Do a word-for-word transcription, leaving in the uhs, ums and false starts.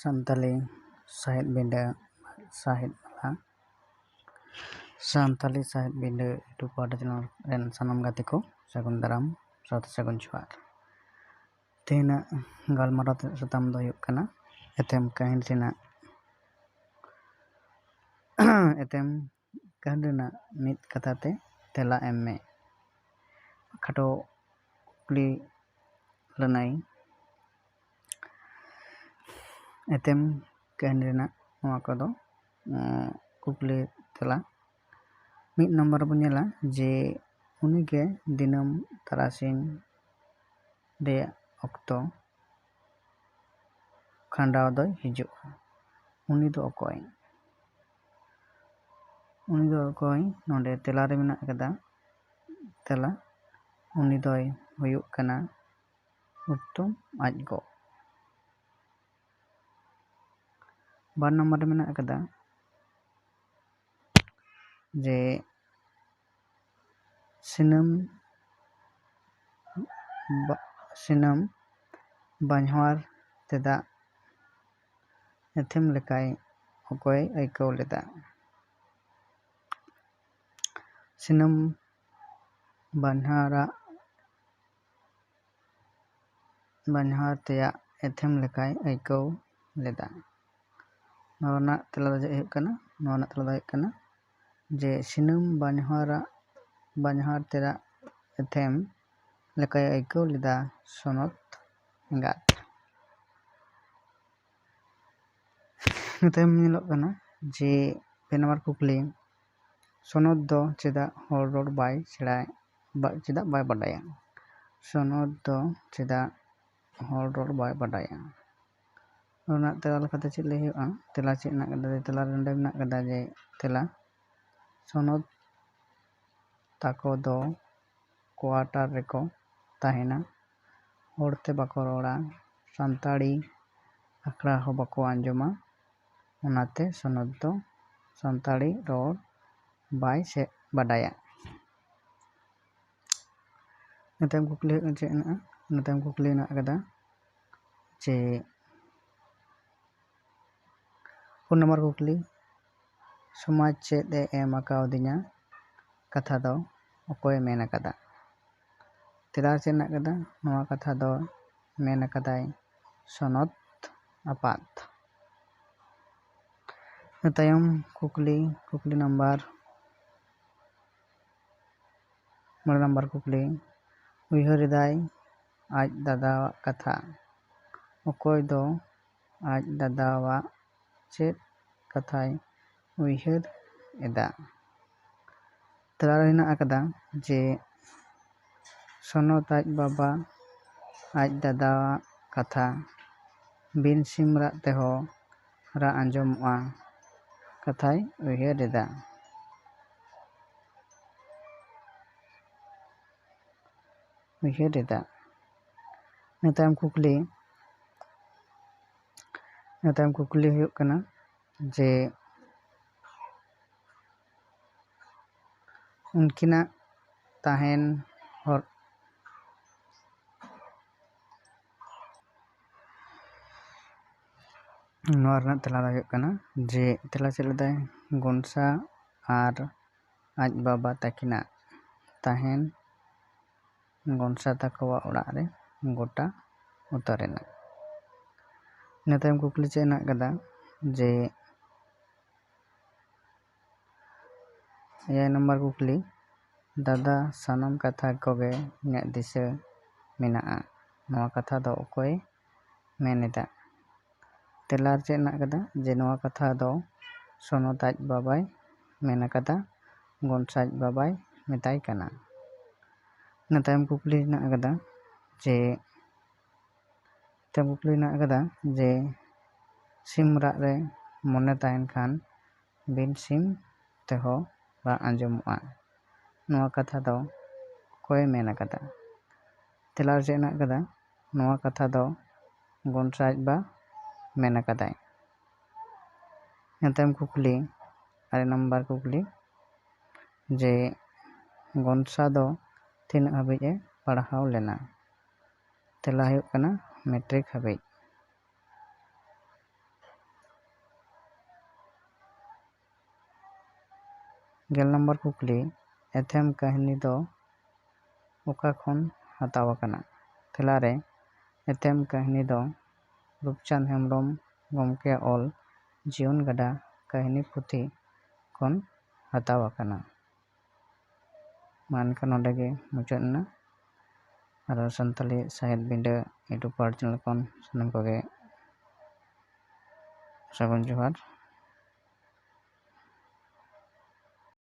ᱥᱟᱱᱛᱟᱞᱤ ᱥᱟᱶᱦᱮᱫ ᱵᱤᱸᱰᱟᱹ, ᱥᱟᱶᱦᱮᱫ ᱢᱟᱞᱟ, ᱥᱟᱱᱛᱟᱞᱤ ᱥᱟᱶᱦᱮᱫ ᱵᱤᱸᱰᱟᱹ YouTube ᱯᱟᱦᱴᱟ ᱪᱮᱱᱮᱞ ᱨᱮᱱ ᱥᱟᱱᱟᱢ ᱜᱟᱛᱮ ᱠᱚ ᱥᱟᱹᱜᱩᱱ ᱫᱟᱨᱟᱢ ᱥᱟᱶᱛᱮ ᱥᱟᱹᱜᱩᱱ ᱡᱚᱦᱟᱨ᱾ ᱛᱮᱦᱮᱧᱟᱜ ᱜᱟᱞᱢᱟᱨᱟᱣ ᱨᱮᱱᱟᱜ ᱥᱟᱛᱟᱢ ᱫᱚ ᱦᱩᱭᱩᱜ ᱠᱟᱱᱟ ᱮᱛᱮᱢ ᱠᱟᱹᱦᱱᱤ ᱨᱮᱱᱟᱜ ᱮᱛᱮᱢ ᱠᱟᱹᱦᱱᱤ ᱨᱮᱱᱟᱜ ᱢᱤᱫ ᱠᱟᱛᱷᱟ ᱛᱮ ᱛᱮᱞᱟ ᱮᱢ ᱢᱮ᱾ ᱠᱷᱟᱴᱚ ᱠᱩᱠᱞᱤ ᱞᱟᱹᱱᱟᱹᱭ᱾ ᱮᱛᱮᱢ ᱠᱟᱹᱦᱱᱤ ᱨᱮᱱᱟᱜ ᱱᱚᱣᱟ ᱠᱚᱫᱚ, ᱩᱸ, ᱠᱩᱠᱞᱤ ᱛᱮᱞᱟ᱾ ᱢᱤᱫ ᱱᱚᱢᱵᱚᱨ ᱵᱚᱱ ᱧᱮᱞᱟ ᱡᱮ ᱩᱱᱤᱜᱮ ᱫᱤᱱᱟᱹᱢ ᱛᱟᱨᱟᱥᱤᱧ ᱨᱮᱭᱟᱜ ᱚᱠᱛᱚ ᱠᱷᱟᱸᱰᱟᱣ ᱫᱚᱭ ᱦᱤᱡᱩᱜᱼᱟ᱾ ᱩᱱᱤ ᱫᱚ ᱚᱠᱚᱭ? ᱩᱱᱤ ᱫᱚ ᱚᱠᱚᱭ? ᱱᱚᱰᱮ ᱛᱮᱞᱟ ᱨᱮ ᱢᱮᱱᱟᱜ ᱟᱠᱟᱫᱟ ᱛᱮᱞᱟ, ᱩᱱᱤ ᱫᱚᱭ ᱦᱩᱭᱩᱜ ᱠᱟᱱᱟ ᱩᱛᱛᱚᱢ ᱟᱡ ᱜᱚ᱾ ᱵᱟᱨ ᱱᱚᱢᱵᱚᱨ ᱨᱮ ᱢᱮᱱᱟᱜ ᱟᱠᱟᱫᱟ ᱡᱮ ᱥᱤᱱᱟᱹᱢ ᱵᱟ-, ᱥᱤᱱᱟᱹᱢ ᱵᱟᱧᱦᱟᱨ ᱛᱮᱫᱟᱜ ᱮᱛᱷᱮᱢ ᱞᱮᱠᱟᱭ ᱚᱠᱚᱭ ᱟᱹᱭᱠᱟᱹᱣ ᱞᱮᱫᱟ? ᱥᱤᱱᱟᱹᱢ ᱵᱟᱧᱦᱟᱨᱟᱜ ᱵᱟᱧᱦᱟᱨ ᱛᱮᱭᱟᱜ ᱮᱛᱷᱮᱢ ᱞᱮᱠᱟᱭ ᱟᱹᱭᱠᱟᱹᱣ ᱞᱮᱫᱟ᱾ ᱱᱚᱣᱟ ᱨᱮᱱᱟᱜ ᱛᱮᱞᱟ ᱫᱚ ᱪᱮᱫ ᱦᱩᱭᱩᱜ ᱠᱟᱱᱟ? ᱱᱚᱣᱟ ᱨᱮᱱᱟᱜ ᱛᱮᱞᱟ ᱫᱚ ᱦᱩᱭᱩᱜ ᱠᱟᱱᱟ ᱡᱮ ᱥᱤᱱᱟᱹᱢ ᱵᱟᱧᱦᱟᱨᱟᱜ, ᱵᱟᱧᱦᱟᱨ ᱛᱮᱭᱟᱜ ᱮᱛᱷᱮᱢ ᱞᱮᱠᱟᱭ ᱟᱹᱭᱠᱟᱹᱣ ᱞᱮᱫᱟ ᱥᱚᱱᱚᱛ ᱮᱸᱜᱟᱛ᱾ ᱤᱱᱟᱹ ᱛᱟᱭᱚᱢ ᱧᱮᱞᱚᱜ ᱠᱟᱱᱟ ᱡᱮ ᱯᱮ ᱱᱟᱢᱵᱟᱨ ᱠᱩᱠᱞᱤ, ᱥᱚᱱᱚᱛ ᱫᱚ ᱪᱮᱫᱟᱜ ᱦᱚᱲ ᱨᱚᱲ ᱵᱟᱭ ᱥᱮᱬᱟᱭ, ᱵᱟ-, ᱪᱮᱫᱟᱜ ᱵᱟᱭ ᱵᱟᱰᱟᱭᱟ? ᱥᱚᱱᱚᱛ ᱫᱚ ᱪᱮᱫᱟᱜ ᱦᱚᱲ ᱨᱚᱲ ᱵᱟᱭ ᱵᱟᱰᱟᱭᱟ? ᱚᱱᱟ ᱨᱮᱱᱟᱜ ᱛᱮᱞᱟ ᱞᱮᱠᱟᱛᱮ ᱪᱮᱫ ᱞᱟᱹᱭ ᱦᱩᱭᱩᱜᱼᱟ? ᱛᱮᱞᱟ ᱪᱮᱫ ᱢᱮᱱᱟᱜ ᱠᱟᱫᱟ? ᱛᱮᱞᱟ ᱨᱮ ᱱᱚᱰᱮ ᱢᱮᱱᱟᱜ ᱠᱟᱫᱟ ᱡᱮ ᱛᱮᱞᱟ, ᱥᱚᱱᱚᱛ ᱛᱟᱠᱚ ᱫᱚ quarter ᱨᱮᱠᱚ ᱛᱟᱦᱮᱱᱟ᱾ ᱦᱚᱲᱛᱮ ᱵᱟᱠᱚ ᱨᱚᱲᱟ, ᱥᱟᱱᱛᱟᱲᱤ ᱟᱠᱷᱲᱟ ᱦᱚᱸ ᱵᱟᱠᱚ ᱟᱸᱡᱚᱢᱟ, ᱚᱱᱟᱛᱮ ᱥᱚᱱᱚᱛ ᱫᱚ ᱥᱟᱱᱛᱟᱲᱤ ᱨᱚᱲ ᱵᱟᱭ ᱥᱮ-, ᱵᱟᱰᱟᱭᱟ᱾ ᱤᱱᱟᱹ ᱛᱟᱭᱚᱢ ᱠᱩᱠᱞᱤ ᱦᱩᱭᱩᱜ ᱠᱟᱱᱟ ᱪᱮᱫ ᱦᱮᱱᱟᱜᱼᱟ? ᱤᱱᱟᱹ ᱛᱟᱭᱚᱢ ᱠᱩᱠᱞᱤ ᱦᱮᱱᱟᱜ ᱟᱠᱟᱫᱟ ᱡᱮ ᱯᱩᱱ ᱱᱟᱢᱵᱟᱨ ᱠᱩᱠᱞᱤ, ᱥᱚᱢᱟᱡᱽ ᱪᱮᱫ ᱮ ᱮᱢ ᱟᱠᱟᱣᱫᱤᱧᱟ ᱠᱟᱛᱷᱟ ᱫᱚ ᱚᱠᱚᱭᱮ ᱢᱮᱱ ᱟᱠᱟᱫᱟ? ᱛᱮᱞᱟ ᱪᱮᱫ ᱦᱮᱱᱟᱜ ᱟᱠᱟᱫᱟ? ᱱᱚᱣᱟ ᱠᱟᱛᱷᱟ ᱫᱚ ᱢᱮᱱ ᱟᱠᱟᱫᱟᱭ ᱥᱚᱱᱚᱛ ᱟᱯᱟᱛ᱾ ᱤᱱᱟᱹ ᱛᱟᱭᱚᱢ ᱠᱩᱠᱞᱤ, ᱠᱩᱠᱞᱤ ᱱᱟᱢᱵᱟᱨ, ᱢᱚᱬᱮ ᱱᱟᱢᱵᱟᱨ ᱠᱩᱠᱞᱤ, ᱩᱭᱦᱟᱹᱨ ᱮᱫᱟᱭ ᱟᱡ ᱫᱟᱫᱟᱣᱟᱜ ᱠᱟᱛᱷᱟ᱾ ᱚᱠᱚᱭ ᱫᱚ ᱟᱡ ᱫᱟᱫᱟᱣᱟᱜ ᱪᱮᱫ ᱠᱟᱛᱷᱟᱭ ᱩᱭᱦᱟᱹᱨ ᱮᱫᱟ? ᱛᱮᱞᱟ ᱨᱮ ᱦᱮᱱᱟᱜ ᱟᱠᱟᱫᱟ ᱡᱮ ᱥᱚᱱᱚᱛ ᱟᱡ ᱵᱟᱵᱟ ᱟᱡ ᱫᱟᱫᱟᱣᱟᱜ ᱠᱟᱛᱷᱟ, ᱵᱤᱱ ᱥᱤᱢ ᱨᱟᱜ ᱛᱮᱦᱚᱸ ᱨᱟᱜ ᱟᱸᱡᱚᱢᱚᱜᱼᱟ ᱠᱟᱛᱷᱟᱭ ᱩᱭᱦᱟᱹᱨ ᱮᱫᱟ᱾ ᱩᱭᱦᱟᱹᱨ ᱮᱫᱟ᱾ ᱤᱱᱟᱹ ᱛᱟᱭᱚᱢ ᱠᱩᱠᱞᱤ, ᱤᱱᱟᱹ ᱛᱟᱭᱚᱢ ᱠᱩᱠᱞᱤ ᱦᱩᱭᱩᱜ ᱠᱟᱱᱟ ᱡᱮ ᱩᱱᱠᱤᱱᱟᱜ ᱛᱟᱦᱮᱱ ᱦᱚᱨ, ᱱᱚᱣᱟ ᱨᱮᱱᱟᱜ ᱛᱮᱞᱟ ᱫᱚ ᱦᱩᱭᱩᱜ ᱠᱟᱱᱟ ᱡᱮ ᱛᱮᱞᱟ ᱪᱮᱫ ᱞᱮᱫᱟᱭ, ᱜᱚᱱᱥᱟ ᱟᱨ ᱟᱡ ᱵᱟᱵᱟ ᱛᱟᱹᱠᱤᱱᱟᱜ ᱛᱟᱦᱮᱱ ᱜᱚᱱᱥᱟ ᱛᱟᱠᱚᱣᱟᱜ ᱚᱲᱟᱜ ᱨᱮ ᱜᱚᱴᱟ ᱩᱛᱟᱹᱨ ᱮᱱᱟ᱾ ᱤᱱᱟᱹ ᱛᱟᱭᱚᱢ ᱠᱩᱠᱞᱤ ᱪᱮᱫ ᱦᱮᱱᱟᱜ ᱟᱠᱟᱫᱟ ᱡᱮ ᱮᱭᱟᱭ ᱱᱟᱢᱵᱟᱨ ᱠᱩᱠᱞᱤ, ᱫᱟᱫᱟ ᱥᱟᱱᱟᱢ ᱠᱟᱛᱷᱟ ᱠᱚᱜᱮ ᱤᱧᱟᱹᱜ ᱫᱤᱥᱟᱹ ᱢᱮᱱᱟᱜᱼᱟ, ᱱᱚᱣᱟ ᱠᱟᱛᱷᱟ ᱫᱚ ᱚᱠᱚᱭᱮ ᱢᱮᱱ ᱮᱫᱟ? ᱛᱮᱞᱟ ᱨᱮ ᱪᱮᱫ ᱦᱮᱱᱟᱜ ᱟᱠᱟᱫᱟ ᱡᱮ ᱱᱚᱣᱟ ᱠᱟᱛᱷᱟ ᱫᱚ ᱥᱚᱱᱚᱛ ᱟᱡ ᱵᱟᱵᱟᱭ ᱢᱮᱱ ᱟᱠᱟᱫᱟ, ᱜᱚᱱᱥᱟ ᱟᱡ ᱵᱟᱵᱟᱭ ᱢᱮᱛᱟᱭ ᱠᱟᱱᱟ᱾ ᱤᱱᱟᱹ ᱛᱟᱭᱚᱢ ᱠᱩᱠᱞᱤ ᱦᱮᱱᱟᱜ ᱟᱠᱟᱫᱟ ᱡᱮ, ᱛᱟᱭᱚᱢ ᱠᱩᱠᱞᱤ ᱦᱮᱱᱟᱜ ᱟᱠᱟᱫᱟ ᱡᱮ ᱥᱤᱢ ᱨᱟᱜ ᱨᱮ ᱢᱚᱱᱮ ᱛᱟᱦᱮᱱ ᱠᱷᱟᱱ ᱵᱤᱱ ᱥᱤᱢ ᱛᱮᱦᱚᱸ ᱨᱟᱜ ᱟᱸᱡᱚᱢᱚᱜᱼᱟ, ᱱᱚᱣᱟ ᱠᱟᱛᱷᱟ ᱫᱚ ᱚᱠᱚᱭᱮ ᱢᱮᱱ ᱟᱠᱟᱫᱟ? ᱛᱮᱞᱟ ᱨᱮ ᱪᱮᱫ ᱦᱮᱱᱟᱜ ᱟᱠᱟᱫᱟ? ᱱᱚᱣᱟ ᱠᱟᱛᱷᱟ ᱫᱚ ᱜᱚᱱᱥᱟ ᱟᱡ ᱵᱟ ᱢᱮᱱ ᱟᱠᱟᱫᱟᱭ᱾ ᱤᱱᱟᱹ ᱛᱟᱭᱚᱢ ᱠᱩᱠᱞᱤ, ᱟᱨᱮ ᱱᱟᱢᱵᱟᱨ ᱠᱩᱠᱞᱤ, ᱡᱮ ᱜᱚᱱᱥᱟ ᱫᱚ ᱛᱤᱱᱟᱹᱜ ᱦᱟᱹᱵᱤᱡ ᱮ ᱯᱟᱲᱦᱟᱣ ᱞᱮᱱᱟ? ᱛᱮᱞᱟ ᱦᱩᱭᱩᱜ ᱠᱟᱱᱟ ᱢᱮᱴᱨᱤᱠ ᱦᱟᱹᱵᱤᱡ᱾ ᱜᱮᱞ ᱱᱚᱢᱵᱚᱨ ᱠᱩᱠᱞᱤ, ᱮᱛᱷᱮᱢ ᱠᱟᱹᱦᱱᱤ ᱫᱚ ᱚᱠᱟ ᱠᱷᱚᱱ ᱦᱟᱛᱟᱣ ᱟᱠᱟᱱᱟ? ᱛᱮᱞᱟ ᱨᱮ, ᱮᱛᱷᱮᱢ ᱠᱟᱹᱦᱱᱤ ᱫᱚ ᱨᱩᱯᱪᱟᱸᱫᱽ ᱦᱮᱢᱵᱨᱚᱢ ᱜᱚᱢᱠᱮᱭᱟᱜ ᱚᱞ ᱡᱤᱭᱚᱱ ᱜᱟᱰᱟ ᱠᱟᱹᱦᱱᱤ ᱯᱩᱛᱷᱤ ᱠᱷᱚᱱ ᱦᱟᱛᱟᱣ ᱟᱠᱟᱱᱟ᱾ ᱢᱟ ᱮᱱᱠᱷᱟᱱ ᱱᱚᱰᱮ ᱜᱮ ᱢᱩᱪᱟᱹᱫ ᱮᱱᱟ᱾ ᱟᱨ ᱥᱟᱱᱛᱟᱲᱤ ᱥᱟᱶᱦᱮᱫ ᱵᱤᱸᱰᱟᱹ YouTube ᱯᱟᱲ ᱪᱮᱱᱮᱞ ᱠᱷᱚᱱ ᱥᱟᱱᱟᱢ ᱠᱚᱜᱮ ᱥᱟᱹᱜᱩᱱ ᱡᱚᱦᱟᱨ᱾